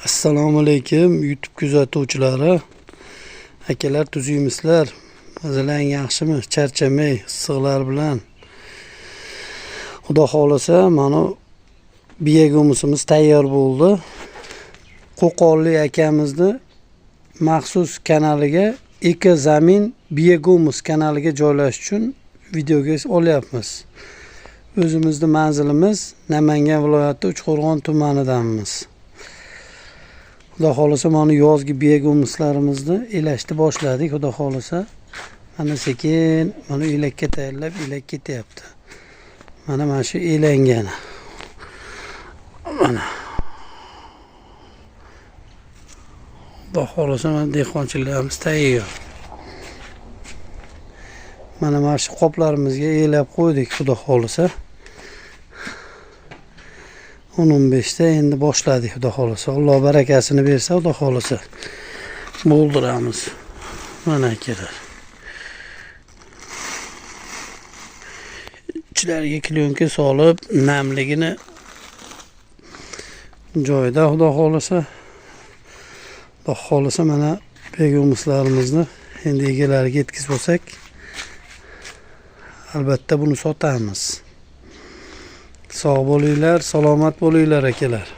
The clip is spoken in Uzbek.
Assalomu alaykum YouTube kuzatuvchilari. Akalar, tuzukmisizlar? Mazalang yaxshimi? Charchamay issiqlar bilan. Xudo xohlasa, mana biogumusimiz tayyor bo'ldi. Qo'qonlik akamizni maxsus kanaliga, Eko Zamin Biogumus kanaliga joylash uchun videoga olyapmiz. O'zimizni manzilimiz Namangan viloyati Uchqo'rg'on tumanidanmiz. Xudo xohlasa, mana yozgi biogumuslarimizni elashni boshladik, xudo xohlasa. Mana sekin mana elakka tayyorlab, elak ketyapti. Mana shu elangani. Mana. Xudo xohlasa, mana dehqonchiliklarimiz tayyor. Mana shu qoplarimizga elab qo'ydik, xudo xohlasa. 10-15 ta endi boshladik, xudo xohlasa. Alloh barakasini bersa, xudo xohlasa bo'ldiramiz. Mana akalar. Ichlariga klyonka solib, namligini joyida, xudo xohlasa. Xudo xohlasa, mana biogumuslarimizni endi egalariga yetkazib olsak, albatta buni sotamiz. Sog' bo'linglar, salomat bo'linglar akalar.